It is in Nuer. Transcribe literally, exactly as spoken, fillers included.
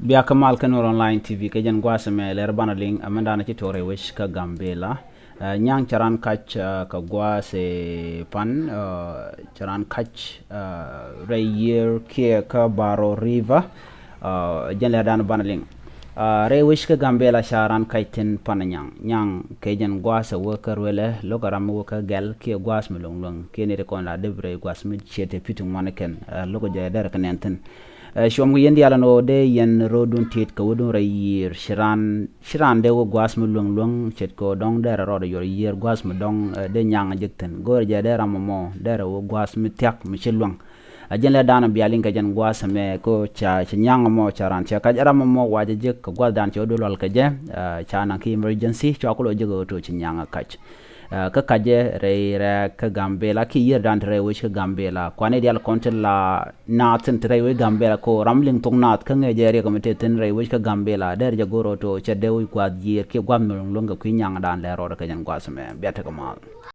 Bia kä mal kä Nuer Online T V kɛ jɛn gua̱a̱th ɛmɛ lɛr banɛ liŋ ɛmɛn danɛ ci tuɔk rɛy wec kä Gambela. Nyaŋ cɛ ran kac kɛ gua̱a̱th pan cɛ ran kac rɛy yiër kiɛ kä Baro River. Jɛn lɛr danɛ banɛ liŋ rɛy wec kä Gambela ca ran kac thin pan nyaŋ nyaŋ kɛ jɛn gua̱a̱th ɛ wä kä ruelɛ lo̱k ɛ ram mi wä kä gɛl kiɛ gua̱a̱th mi luäŋ luäŋ kiɛ ni ti kɔn la dep rɛy gua̱a̱th mi ciet te pi̱t ti ŋuan kɛn lo̱k jɛ dɛr kɛ nɛn thin. Cuɔm kɛ yɛn diaal ɛn ɣöö dee yɛn ro̱o̱dun tit kɛ wädun rɛy yiër ci raan ci raan dee wä gua̱a̱th mi luäŋ luäŋ ce̱tkɛ ɣöö dɔ̱ŋ dɛrɛ rɔɔdɛ yuɔr yiër gua̱a̱th mi dɔ̱ŋ dee nyaŋ jek thi̱n go̱o̱rɛ jɛ dee ram ɛmɔ dɛrɛ wä gua̱a̱th mi thia̱k mi ci luäŋ. A jɛn lɛ da̱a̱n bia liŋ kɛ jɛn gua̱a̱th ɛmɛ kä ca ci nyaŋ ɛmɔ ca raan cɛ kac ram ɛmɔ wacɛ jek kɛ gua̱a̱th da̱a̱n cɛ wä dee lual kɛ jɛ. Ca naŋ ki emergency cua kulɔ jek ɣöö to̱ ci nyaŋ kac. Kä kacɛ rɛy rɛɛk kä Gambela ki yiër dan ti rɛy wec kä Gambela kuanɛ dial kɔn ti la naath tin ti rɛy wec Gambela ko ram liŋ thok naath kä ŋee jɛ riɛk mi te thin rɛy wec kä Gambela der jɛ go̱r ɣöö to̱ cɛ dee wec gua̱a̱th yiër kiɛ gua̱a̱th mi luäŋ luäŋ kɛ kui̱ nyaŋ dan lɛ rɔɔdɛ kɛ jɛn gua̱a̱th mɛ bia tekɛ maal.